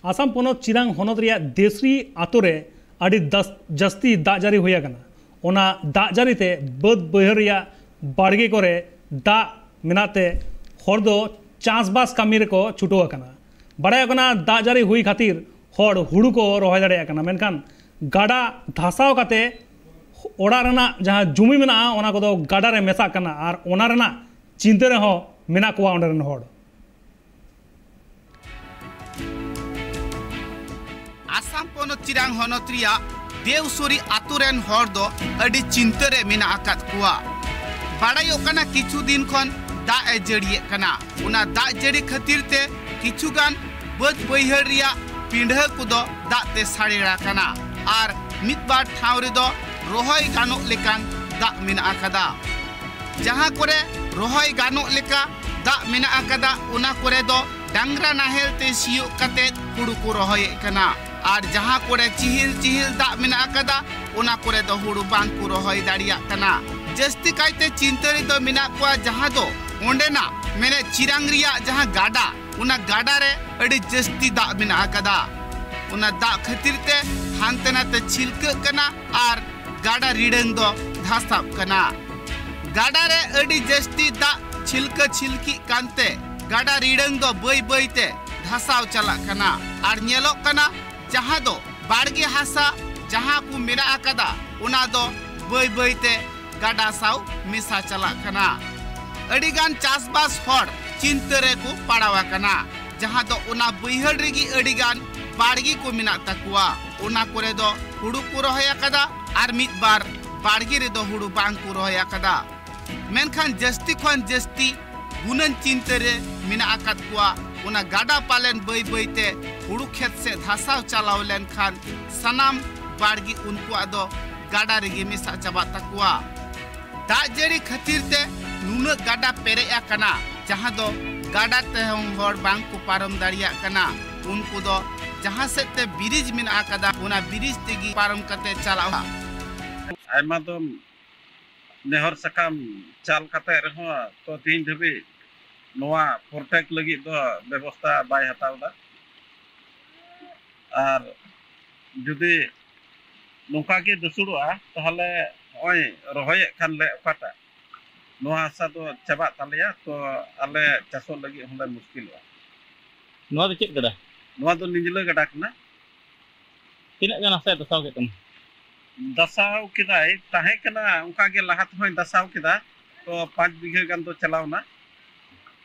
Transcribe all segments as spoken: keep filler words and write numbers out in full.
ᱟᱥᱟᱢ ᱯᱚᱱᱚᱛ ᱪᱤᱨᱟᱝ ᱦᱚᱱᱚᱛ ᱨᱮᱭᱟᱜ ᱫᱮᱥᱨᱤ ᱟᱛᱳ ᱨᱮ ᱟᱹᱰᱤ ᱫᱟᱥ-, ᱡᱟᱹᱥᱛᱤ ᱫᱟᱜ ᱡᱟᱹᱲᱤ ᱦᱩᱭ ᱟᱠᱟᱱᱟ᱾ ᱚᱱᱟ ᱫᱟᱜ ᱡᱟᱹᱲᱤ ᱛᱮ ᱵᱟᱹᱫᱽ ᱵᱟᱹᱭᱦᱟᱹᱲ ᱨᱮᱭᱟᱜ ᱵᱟᱲᱜᱮ ᱠᱚᱨᱮ ᱫᱟᱜ ᱢᱮᱱᱟᱜ ᱛᱮ ᱦᱚᱲ ᱫᱚ ᱪᱟᱥᱵᱟᱥ ᱠᱟᱹᱢᱤ ᱨᱮᱠᱚ ᱪᱷᱩᱴᱟᱹᱣ ᱟᱠᱟᱱᱟ᱾ ᱵᱟᱲᱟᱭᱚᱜ ᱠᱟᱱᱟ, ᱫᱟᱜ ᱡᱟᱹᱲᱤ ᱦᱩᱭ ᱠᱷᱟᱹᱛᱤᱨ ᱦᱚᱲ ᱦᱩᱲᱩ ᱠᱚ ᱨᱚᱦᱚᱭ ᱫᱟᱲᱮᱭᱟᱜ ᱠᱟᱱᱟ, ᱢᱮᱱᱠᱷᱟᱱ ᱜᱟᱰᱟ ᱫᱷᱟᱥᱟᱣ ᱠᱟᱛᱮ ᱚᱲᱟᱜ ᱨᱮᱱᱟᱜ ᱡᱟᱦᱟᱸ ᱡᱩᱢᱤ ᱢᱮᱱᱟᱜᱼᱟ, ᱚᱱᱟ ᱠᱚᱫᱚ ᱜᱟᱰᱟ ᱨᱮ ᱢᱮᱥᱟᱜ ᱠᱟᱱᱟ ᱟᱨ ᱚᱱᱟ ᱨᱮᱱᱟᱜ ᱪᱤᱱᱛᱟᱹ ᱨᱮᱦᱚᱸ ᱢᱮᱱᱟᱜ ᱠᱚᱣᱟ ᱚᱸᱰᱮ ᱨᱮᱱ ᱦᱚᱲ᱾ ᱟᱥᱟᱢ ᱯᱚᱱᱚᱛ ᱪᱤᱨᱟᱝ ᱦᱚᱱᱚᱛ ᱨᱮᱭᱟᱜ ᱫᱮᱣᱥᱚᱨᱤ ᱟᱛᱳ ᱨᱮᱱ ᱦᱚᱲ ᱫᱚ ᱟᱹᱰᱤ ᱪᱤᱱᱛᱟᱹ ᱨᱮ ᱢᱮᱱᱟᱜ ᱟᱠᱟᱫ ᱠᱚᱣᱟ᱾ ᱵᱟᱲᱟᱭᱚᱜ ᱠᱟᱱᱟ, ᱠᱤᱪᱷᱩ ᱫᱤᱱ ᱠᱷᱚᱱ ᱫᱟᱜ ᱮ ᱡᱟᱹᱲᱤᱭᱮᱫ ᱠᱟᱱᱟ᱾ ᱚᱱᱟ ᱫᱟᱜ ᱡᱟᱹᱲᱤ ᱠᱷᱟᱹᱛᱤᱨ ᱛᱮ ᱠᱤᱪᱷᱩ ᱜᱟᱱ ᱵᱟᱹᱫᱽ ᱵᱟᱹᱭᱦᱟᱹᱲ ᱨᱮᱭᱟᱜ ᱯᱤᱸᱰᱷᱟᱹ ᱠᱚᱫᱚ ᱫᱟᱜ ᱛᱮ ᱥᱟᱲᱮᱲ ᱟᱠᱟᱱᱟ ᱟᱨ ᱢᱤᱫ ᱵᱟᱨ ᱴᱷᱟᱶ ᱨᱮᱫᱚ ᱨᱚᱦᱚᱭ ᱜᱟᱱᱚᱜ ᱞᱮᱠᱟᱱ ᱫᱟᱜ ᱢᱮᱱᱟᱜ ᱟᱠᱟᱫᱟ᱾ ᱡᱟᱦᱟᱸ ᱠᱚᱨᱮ ᱨᱚᱦᱚᱭ ᱜᱟᱱᱚᱜ ᱞᱮᱠᱟ ᱫᱟᱜ ᱢᱮᱱᱟᱜ ᱟᱠᱟᱫᱟ, ᱚᱱᱟ ᱠᱚᱨᱮ ᱫᱚ ᱰᱟᱝᱨᱟ ᱱᱟᱦᱮᱞ ᱛᱮ ᱥᱤᱭᱳᱜ ᱠᱟᱛᱮ ᱦᱩᱲᱩ ᱠᱚ ᱨᱚᱦᱚᱭᱮᱫ ᱠᱟᱱᱟ᱾ ᱟᱨ ᱡᱟᱦᱟᱸ ᱠᱚᱨᱮ ᱪᱤᱦᱤᱞ ᱪᱤᱦᱤᱞ ᱫᱟᱜ ᱢᱮᱱᱟᱜ ᱟᱠᱟᱫᱟ, ᱚᱱᱟ ᱠᱚᱨᱮ ᱫᱚ ᱦᱩᱲᱩ ᱵᱟᱝ ᱠᱚ ᱨᱚᱦᱚᱭ ᱫᱟᱲᱮᱭᱟᱜ ᱠᱟᱱᱟ᱾ ᱡᱟᱹᱥᱛᱤ ᱠᱟᱭᱛᱮ ᱪᱤᱱᱛᱟᱹ ᱨᱮᱫᱚ ᱢᱮᱱᱟᱜ ᱠᱚᱣᱟ ᱡᱟᱦᱟᱸ ᱫᱚ ᱚᱸᱰᱮᱱᱟᱜ, ᱢᱮᱱᱮ ᱪᱤᱨᱟᱝ ᱨᱮᱭᱟᱜ ᱡᱟᱦᱟᱸ ᱜᱟᱰᱟ, ᱚᱱᱟ ᱜᱟᱰᱟ ᱨᱮ ᱟᱹᱰᱤ ᱡᱟᱹᱥᱛᱤ ᱫᱟᱜ ᱢᱮᱱᱟᱜ ᱟᱠᱟᱫᱟ᱾ ᱚᱱᱟ ᱫᱟᱜ ᱠᱷᱟᱹᱛᱤᱨ ᱛᱮ ᱦᱟᱱᱛᱮ ᱱᱟᱛᱮ ᱪᱷᱤᱞᱠᱟᱹᱜ ᱠᱟᱱᱟ ᱟᱨ ᱜᱟᱰᱟ ᱨᱤᱲᱟᱹᱝ ᱫᱚ ᱫᱷᱟᱥᱟᱜ ᱠᱟᱱᱟ᱾ ᱜᱟᱰᱟ ᱨᱮ ᱟᱹᱰᱤ ᱡᱟᱹᱥᱛᱤ ᱫᱟᱜ ᱪᱷᱤᱞᱠᱟᱹ ᱪᱷᱤᱞᱠᱤᱜ ᱠᱟᱱᱛᱮ ᱜᱟᱰᱟ ᱨᱤᱲᱟᱹᱝ ᱫᱚ ᱵᱟᱹᱭ ᱵᱟᱹᱭ ᱛᱮ ᱫᱷᱟᱥᱟᱣ ᱪᱟᱞᱟᱜ ᱠᱟᱱᱟ᱾ ᱟᱨ ᱧᱮᱞᱚᱜ ᱠᱟᱱᱟ, ᱡᱟᱦᱟᱸ ᱫᱚ ᱵᱟᱲᱜᱮ ᱦᱟᱥᱟ ᱡᱟᱦᱟᱸ ᱠᱚ ᱢᱮᱱᱟᱜ ᱟᱠᱟᱫᱟ, ᱚᱱᱟ ᱫᱚ ᱵᱟᱹᱭ ᱵᱟᱹᱭ ᱛᱮ ᱜᱟᱰᱟ ᱥᱟᱶ ᱢᱮᱥᱟ ᱪᱟᱞᱟᱜ ᱠᱟᱱᱟ᱾ ᱟᱹᱰᱤ ᱜᱟᱱ ᱪᱟᱥᱵᱟᱥ ᱦᱚᱲ ᱪᱤᱱᱛᱟᱹ ᱨᱮᱠᱚ ᱯᱟᱲᱟᱣ ᱟᱠᱟᱱᱟ, ᱡᱟᱦᱟᱸ ᱫᱚ ᱚᱱᱟ ᱵᱟᱹᱭᱦᱟᱹᱲ ᱨᱮᱜᱮ ᱟᱹᱰᱤ ᱜᱟᱱ ᱵᱟᱲᱜᱮ ᱠᱚ ᱢᱮᱱᱟᱜ ᱛᱟᱠᱚᱣᱟ᱾ ᱚᱱᱟ ᱠᱚᱨᱮ ᱫᱚ ᱦᱩᱲᱩ ᱠᱚ ᱨᱚᱦᱚᱭ ᱟᱠᱟᱫᱟ ᱟᱨ ᱢᱤᱫ ᱵᱟᱨ ᱵᱟᱲᱜᱮ ᱨᱮᱫᱚ ᱦᱩᱲᱩ ᱵᱟᱝ ᱠᱚ ᱨᱚᱦᱚᱭ ᱟᱠᱟᱫᱟ᱾ ᱢᱮᱱᱠᱷᱟᱱ ᱡᱟᱹᱥᱛᱤ ᱠᱷᱚᱱ ᱡᱟᱹᱥᱛᱤ ᱜᱩᱱᱟᱹᱱ ᱪᱤᱱᱛᱟᱹ ᱨᱮ ᱢᱮᱱᱟᱜ ᱟᱠᱟᱫ ᱠᱚᱣᱟ᱾ ᱚᱱᱟ ᱜᱟᱰᱟ ᱯᱟᱞᱮᱱ ᱵᱟᱹᱭ ᱵᱟᱹᱭ ᱛᱮ ᱦᱩᱲᱩ ᱠᱷᱮᱛ ᱥᱮᱫ ᱫᱷᱟᱥᱟᱣ ᱪᱟᱞᱟᱣ ᱞᱮᱱᱠᱷᱟᱱ ᱥᱟᱱᱟᱢ ᱵᱟᱲᱜᱮ ᱩᱱᱠᱩᱣᱟᱜ ᱫᱚ ᱜᱟᱰᱟ ᱨᱮᱜᱮ ᱢᱮᱥᱟ ᱪᱟᱵᱟᱜ ᱛᱟᱠᱚᱣᱟ᱾ ᱫᱟᱜ ᱡᱟᱹᱲᱤ ᱠᱷᱟᱹᱛᱤᱨ ᱛᱮ ᱱᱩᱱᱟᱹᱜ ᱜᱟᱰᱟ ᱯᱮᱨᱮᱡ ᱟᱠᱟᱱᱟ, ᱡᱟᱦᱟᱸ ᱫᱚ ᱜᱟᱰᱟ ᱛᱮᱦᱚᱸ ᱦᱚᱲ ᱵᱟᱝ ᱠᱚ ᱯᱟᱨᱚᱢ ᱫᱟᱲᱮᱭᱟᱜ ᱠᱟᱱᱟ᱾ ᱩᱱᱠᱩ ᱫᱚ ᱡᱟᱦᱟᱸ ᱥᱮᱫ ᱛᱮ ᱵᱨᱤᱡᱽ ᱢᱮᱱᱟᱜ ᱟᱠᱟᱫᱟ, ᱚᱱᱟ ᱵᱨᱤᱡᱽ ᱛᱮᱜᱮ ᱯᱟᱨᱚᱢ ᱠᱟᱛᱮ ᱪᱟᱞᱟᱜᱼᱟ᱾ ᱟᱭᱢᱟ ᱫᱚᱢ ᱱᱮᱦᱚᱨ ᱥᱟᱠᱟᱢ ᱪᱟᱞ ᱠᱟᱛᱮ ᱨᱮᱦᱚᱸ ᱛᱚ ᱛᱮᱦᱮᱧ ᱫᱷᱟᱹᱵᱤᱡ ᱱᱚᱣᱟ ᱯᱨᱚᱴᱮᱠᱴ ᱞᱟᱹᱜᱤᱫ ᱫᱚ ᱵᱮᱵᱚᱥᱛᱷᱟ ᱵᱟᱭ ᱦᱟᱛᱟᱣ ᱮᱫᱟ᱾ ᱟᱨ ᱡᱩᱫᱤ ᱱᱚᱝᱠᱟ ᱜᱮ ᱫᱩᱥᱩᱲᱚᱜᱼᱟ, ᱛᱟᱦᱚᱞᱮ ᱱᱚᱜᱼᱚᱭ ᱨᱚᱦᱚᱭᱮᱫ ᱠᱷᱟᱱ ᱞᱮ ᱚᱠᱟᱴᱟᱜ, ᱱᱚᱣᱟ ᱦᱟᱥᱟ ᱫᱚ ᱪᱟᱵᱟᱜ ᱛᱟᱞᱮᱭᱟ, ᱛᱚ ᱟᱞᱮ ᱪᱟᱥᱚᱜ ᱞᱟᱹᱜᱤᱫ ᱦᱚᱸᱞᱮ ᱢᱩᱥᱠᱤᱞᱚᱜᱼᱟ᱾ ᱱᱚᱣᱟ ᱫᱚ ᱪᱮᱫ ᱜᱟᱰᱟ? ᱱᱚᱣᱟ ᱫᱚ ᱱᱤᱡᱽᱞᱟᱹ ᱜᱟᱰᱟ ᱠᱟᱱᱟ᱾ ᱛᱤᱱᱟᱹᱜ ᱜᱟᱱ ᱦᱟᱥᱟᱭ ᱫᱟᱥᱟᱣ ᱠᱮᱫ ᱛᱟᱢᱟ? ᱫᱟᱥᱟᱣ ᱠᱮᱫᱟᱭ, ᱛᱟᱦᱮᱸ ᱠᱟᱱᱟ ᱚᱱᱠᱟ ᱜᱮ, ᱞᱟᱦᱟ ᱛᱮᱦᱚᱸᱭ ᱫᱟᱥᱟᱣ ᱠᱮᱫᱟ, ᱛᱚ ᱯᱟᱸᱪ ᱵᱤᱜᱷᱟᱹ ᱜᱟᱱ ᱫᱚ ᱪᱟᱞᱟᱣ ᱮᱱᱟ,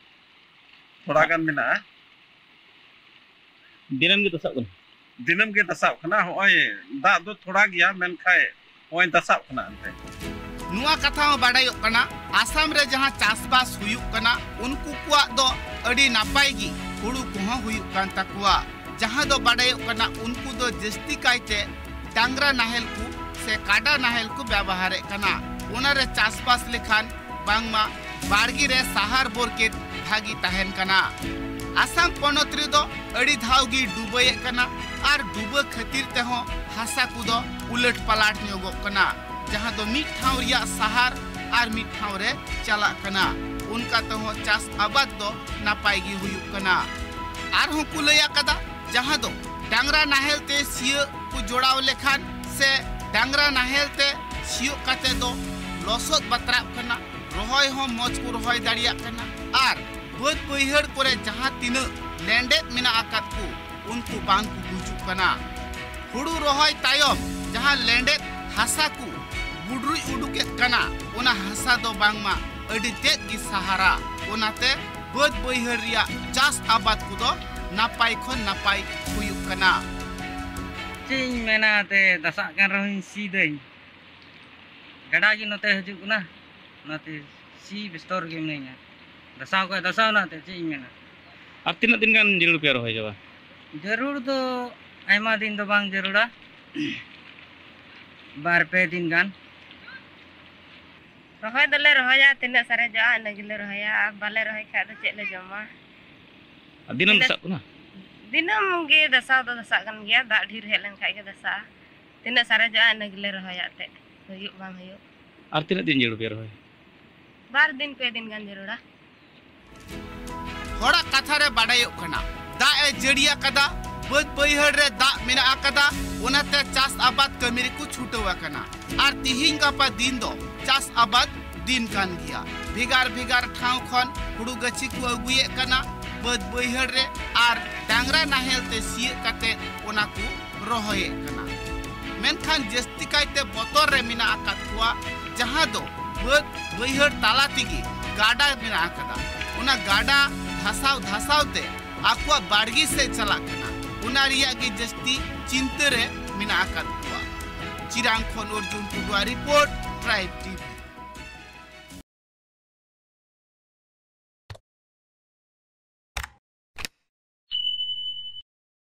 ᱛᱷᱚᱲᱟ ᱜᱟᱱ ᱢᱮᱱᱟᱜᱼᱟ᱾ ᱫᱤᱱᱟᱹᱢ ᱜᱮ ᱫᱟᱥᱟᱜ ᱠᱟᱱᱟ? ᱫᱤᱱᱟᱹᱢ ᱜᱮ ᱫᱟᱥᱟᱣ ᱠᱟᱱᱟ᱾ ᱦᱚᱸᱜᱼᱚᱭ ᱫᱟᱜ ᱫᱚ ᱛᱷᱚᱲᱟ ᱜᱮᱭᱟ, ᱢᱮᱱᱠᱷᱟᱡ ᱦᱚᱸᱜᱼᱚᱭ ᱫᱟᱥᱟᱣ ᱠᱟᱱᱟ ᱮᱱᱛᱮ᱾ ᱱᱚᱣᱟ ᱠᱟᱛᱷᱟ ᱦᱚᱸ ᱵᱟᱰᱟᱭᱚᱜ ᱠᱟᱱᱟ, ᱟᱥᱟᱢ ᱨᱮ ᱡᱟᱦᱟᱸ ᱪᱟᱥᱵᱟᱥ ᱦᱩᱭᱩᱜ ᱠᱟᱱᱟ, ᱩᱱᱠᱩ ᱠᱚᱣᱟᱜ ᱫᱚ ᱟᱹᱰᱤ ᱱᱟᱯᱟᱭ ᱜᱮ ᱦᱩᱲᱩ ᱠᱚᱦᱚᱸ ᱦᱩᱭᱩᱜ ᱠᱟᱱ ᱛᱟᱠᱚᱣᱟ᱾ ᱡᱟᱦᱟᱸ ᱫᱚ ᱵᱟᱰᱟᱭᱚᱜ ᱠᱟᱱᱟ, ᱩᱱᱠᱩ ᱫᱚ ᱡᱟᱹᱥᱛᱤ ᱠᱟᱭᱛᱮ ᱰᱟᱝᱨᱟ ᱱᱟᱦᱮᱞ ᱠᱚ ᱥᱮ ᱠᱟᱰᱟ ᱱᱟᱦᱮᱞ ᱠᱚ ᱵᱮᱵᱚᱦᱟᱨᱮᱫ ᱠᱟᱱᱟ᱾ ᱚᱱᱟᱨᱮ ᱪᱟᱥᱵᱟᱥ ᱞᱮᱠᱷᱟᱱ ᱵᱟᱝᱢᱟ ᱵᱟᱲᱜᱮ ᱨᱮ ᱥᱟᱦᱟᱨ ᱵᱚᱨᱠᱮᱛ ᱵᱷᱟᱹᱜᱤ ᱛᱟᱦᱮᱱ ᱠᱟᱱᱟ᱾ ᱟᱥᱟᱢ ᱯᱚᱱᱚᱛ ᱨᱮᱫᱚ ᱟᱹᱰᱤ ᱫᱷᱟᱣ ᱜᱮ ᱰᱩᱵᱟᱹᱭᱮᱫ ᱠᱟᱱᱟ ᱟᱨ ᱰᱩᱵᱟᱹ ᱠᱷᱟᱹᱛᱤᱨ ᱛᱮᱦᱚᱸ ᱦᱟᱥᱟ ᱠᱚᱫᱚ ᱩᱞᱟᱹᱴ ᱯᱟᱞᱟᱴ ᱧᱚᱜᱚᱜ ᱠᱟᱱᱟ, ᱡᱟᱦᱟᱸ ᱫᱚ ᱢᱤᱫ ᱴᱷᱟᱶ ᱨᱮᱭᱟᱜ ᱥᱟᱦᱟᱨ ᱟᱨ ᱢᱤᱫ ᱴᱷᱟᱶ ᱨᱮ ᱪᱟᱞᱟᱜ ᱠᱟᱱᱟ᱾ ᱚᱱᱠᱟ ᱛᱮᱦᱚᱸ ᱪᱟᱥ ᱟᱵᱟᱫ ᱫᱚ ᱱᱟᱯᱟᱭ ᱜᱮ ᱦᱩᱭᱩᱜ ᱠᱟᱱᱟ᱾ ᱟᱨᱦᱚᱸ ᱠᱚ ᱞᱟᱹᱭ ᱟᱠᱟᱫᱟ, ᱡᱟᱦᱟᱸ ᱫᱚ ᱰᱟᱝᱨᱟ ᱱᱟᱦᱮᱞ ᱛᱮ ᱥᱤᱭᱳᱜ ᱠᱚ ᱡᱚᱲᱟᱣ ᱞᱮᱠᱷᱟᱱ ᱥᱮ ᱰᱟᱝᱨᱟ ᱱᱟᱦᱮᱞ ᱛᱮ ᱥᱤᱭᱳᱜ ᱠᱟᱛᱮ ᱫᱚ ᱞᱚᱥᱚᱫ ᱵᱟᱛᱨᱟᱜ ᱠᱟᱱᱟ, ᱨᱚᱦᱚᱭ ᱦᱚᱸ ᱢᱚᱡᱽ ᱠᱚ ᱨᱚᱦᱚᱭ ᱫᱟᱲᱮᱭᱟᱜ ᱠᱟᱱᱟ ᱟᱨ ᱵᱟᱹᱫᱽ ᱵᱟᱹᱭᱦᱟᱹᱲ ᱠᱚᱨᱮ ᱡᱟᱦᱟᱸ ᱛᱤᱱᱟᱹᱜ ᱞᱮᱸᱰᱮᱫ ᱢᱮᱱᱟᱜ ᱟᱠᱟᱫ ᱠᱚ, ᱩᱱᱠᱩ ᱵᱟᱝ ᱠᱚ ᱜᱩᱡᱩᱜ ᱠᱟᱱᱟ᱾ ᱦᱩᱲᱩ ᱨᱚᱦᱚᱭ ᱛᱟᱭᱚᱢ ᱡᱟᱦᱟᱸ ᱞᱮᱸᱰᱮᱫ ᱦᱟᱥᱟ ᱠᱚ ᱵᱩᱰᱨᱩᱡ ᱩᱰᱩᱠᱮᱫ ᱠᱟᱱᱟ, ᱚᱱᱟ ᱦᱟᱥᱟ ᱫᱚ ᱵᱟᱝᱢᱟ ᱟᱹᱰᱤ ᱛᱮᱫ ᱜᱮ ᱥᱟᱦᱟᱨᱟ᱾ ᱚᱱᱟᱛᱮ ᱵᱟᱹᱫᱽ ᱵᱟᱹᱭᱦᱟᱹᱲ ᱨᱮᱭᱟᱜ ᱪᱟᱥ ᱟᱵᱟᱫ ᱠᱚᱫᱚ ᱱᱟᱯᱟᱭ ᱠᱷᱚᱱ ᱱᱟᱯᱟᱭ ᱦᱩᱭᱩᱜ ᱠᱟᱱᱟ᱾ ᱪᱮᱫ ᱤᱧ ᱢᱮᱱᱟ, ᱛᱮ ᱫᱟᱥᱟᱜ ᱠᱟᱱ ᱨᱮᱦᱚᱸᱧ ᱥᱤ ᱫᱟᱹᱧ, ᱜᱟᱰᱟ ᱜᱮ ᱱᱚᱛᱮ ᱦᱤᱡᱩᱜ ᱠᱟᱱᱟ, ᱚᱱᱟᱛᱮ ᱥᱤ ᱵᱮᱥᱛᱚ ᱨᱮᱜᱮ ᱢᱤᱱᱟᱹᱧᱟ᱾ ᱫᱟᱥᱟᱣ ᱠᱷᱟᱡ ᱫᱟᱥᱟᱣ ᱮᱱᱟ, ᱛᱮ ᱪᱮᱫ ᱤᱧ ᱢᱮᱱᱟ᱾ ᱟᱨ ᱛᱤᱱᱟᱹᱜ ᱫᱤᱱ ᱜᱟᱱ ᱡᱟᱹᱨᱩᱲ ᱯᱮᱭᱟ ᱨᱚᱦᱚᱭ ᱪᱟᱵᱟ? ᱡᱟᱹᱨᱩᱲ ᱫᱚ ᱟᱭᱢᱟ ᱫᱤᱱ ᱫᱚ ᱵᱟᱝ ᱡᱟᱹᱨᱩᱲᱟ, ᱵᱟᱨ ᱯᱮ ᱫᱤᱱ ᱜᱟᱱ᱾ ᱨᱚᱦᱚᱭ ᱫᱚᱞᱮ ᱨᱚᱦᱚᱭᱟ, ᱛᱤᱱᱟᱹᱜ ᱥᱟᱨᱮᱡᱚᱜᱼᱟ ᱤᱱᱟᱹ ᱜᱮᱞᱮ ᱨᱚᱦᱚᱭᱟ, ᱟᱨ ᱵᱟᱞᱮ ᱨᱚᱦᱚᱭ ᱠᱷᱟᱡ ᱫᱚ ᱪᱮᱫ ᱞᱮ ᱡᱚᱢᱟ? ᱟᱨ ᱫᱤᱱᱟᱹᱢ ᱫᱟᱥᱟᱜ ᱠᱟᱱᱟ? ᱫᱤᱱᱟᱹᱢ ᱜᱮ ᱫᱟᱥᱟᱣ ᱫᱚ ᱫᱟᱥᱟᱜ ᱠᱟᱱ ᱜᱮᱭᱟ, ᱫᱟᱜ ᱰᱷᱮᱨ ᱦᱮᱡ ᱞᱮᱱᱠᱷᱟᱡ ᱜᱮ ᱫᱟᱥᱟᱜᱼᱟ᱾ ᱛᱤᱱᱟᱹᱜ ᱥᱟᱨᱮᱡᱚᱜᱼᱟ ᱤᱱᱟᱹ ᱜᱮᱞᱮ ᱨᱚᱦᱚᱭᱟ, ᱮᱱᱛᱮᱫ ᱦᱩᱭᱩᱜ ᱵᱟᱝ ᱦᱩᱭᱩᱜ᱾ ᱟᱨ ᱛᱤᱱᱟᱹᱜ ᱫᱤᱱ ᱡᱟᱹᱨᱩᱲ ᱯᱮᱭᱟ ᱨᱚᱦᱚᱭ? ᱵᱟᱨ ᱫᱤᱱ ᱯᱮ ᱫᱤᱱ ᱜᱟᱱ ᱡᱟᱹᱨᱩᱲᱟ᱾ ᱦᱚᱲᱟᱜ ᱠᱟᱛᱷᱟ ᱨᱮ ᱵᱟᱰᱟᱭᱚᱜ ᱠᱟᱱᱟ, ᱫᱟᱜ ᱮ ᱡᱟᱹᱲᱤ ᱟᱠᱟᱫᱟ, ᱵᱟᱹᱫᱽ ᱵᱟᱹᱭᱦᱟᱹᱲ ᱨᱮ ᱫᱟᱜ ᱢᱮᱱᱟᱜ ᱟᱠᱟᱫᱟ, ᱚᱱᱟᱛᱮ ᱪᱟᱥ ᱟᱵᱟᱫ ᱠᱟᱹᱢᱤ ᱨᱮᱠᱚ ᱪᱷᱩᱴᱟᱹᱣ ᱟᱠᱟᱱᱟ᱾ ᱟᱨ ᱛᱤᱦᱤᱧ ᱜᱟᱯᱟ ᱫᱤᱱ ᱫᱚ ᱪᱟᱥ ᱟᱵᱟᱫ ᱫᱤᱱ ᱠᱟᱱ ᱜᱮᱭᱟ᱾ ᱵᱷᱮᱜᱟᱨ ᱵᱷᱮᱜᱟᱨ ᱴᱷᱟᱶ ᱠᱷᱚᱱ ᱦᱩᱲᱩ ᱜᱟᱹᱪᱷᱤ ᱠᱚ ᱟᱹᱜᱩᱭᱮᱫ ᱠᱟᱱᱟ ᱵᱟᱹᱫᱽ ᱵᱟᱹᱭᱦᱟᱹᱲ ᱨᱮ, ᱟᱨ ᱰᱟᱝᱨᱟ ᱱᱟᱦᱮᱞ ᱛᱮ ᱥᱤᱭᱳᱜ ᱠᱟᱛᱮ ᱚᱱᱟ ᱠᱚ ᱨᱚᱦᱚᱭᱮᱫ ᱠᱟᱱᱟ᱾ ᱢᱮᱱᱠᱷᱟᱱ ᱡᱟᱹᱥᱛᱤ ᱠᱟᱭᱛᱮ ᱵᱚᱛᱚᱨ ᱨᱮ ᱢᱮᱱᱟᱜ ᱟᱠᱟᱫ ᱠᱚᱣᱟ, ᱡᱟᱦᱟᱸ ᱫᱚ ᱵᱟᱹᱫᱽ ᱵᱟᱹᱭᱦᱟᱹᱲ ᱛᱟᱞᱟ ᱛᱮᱜᱮ ᱜᱟᱰᱟ ᱢᱮᱱᱟᱜ ᱟᱠᱟᱫᱟ᱾ ᱚᱱᱟ ᱜᱟᱰᱟ ᱫᱷᱟᱥᱟᱣ ᱫᱷᱟᱥᱟᱣ ᱛᱮ ᱟᱠᱚᱣᱟᱜ ᱵᱟᱲᱜᱮ ᱥᱮᱫ ᱪᱟᱞᱟᱜ ᱠᱟᱱᱟ᱾ ᱚᱱᱟ ᱨᱮᱭᱟᱜ ᱜᱮ ᱡᱟᱹᱥᱛᱤ ᱪᱤᱱᱛᱟᱹ ᱨᱮ ᱢᱮᱱᱟᱜ ᱟᱠᱟᱫ ᱠᱚᱣᱟ᱾ ᱪᱤᱨᱟᱝ ᱠᱷᱚᱱ ᱚᱨᱡᱩᱱ ᱴᱩᱰᱩᱣᱟᱜ ᱨᱤᱯᱳᱨᱴ, ᱴᱨᱟᱭᱤᱵᱽ ᱴᱤᱵᱷᱤ᱾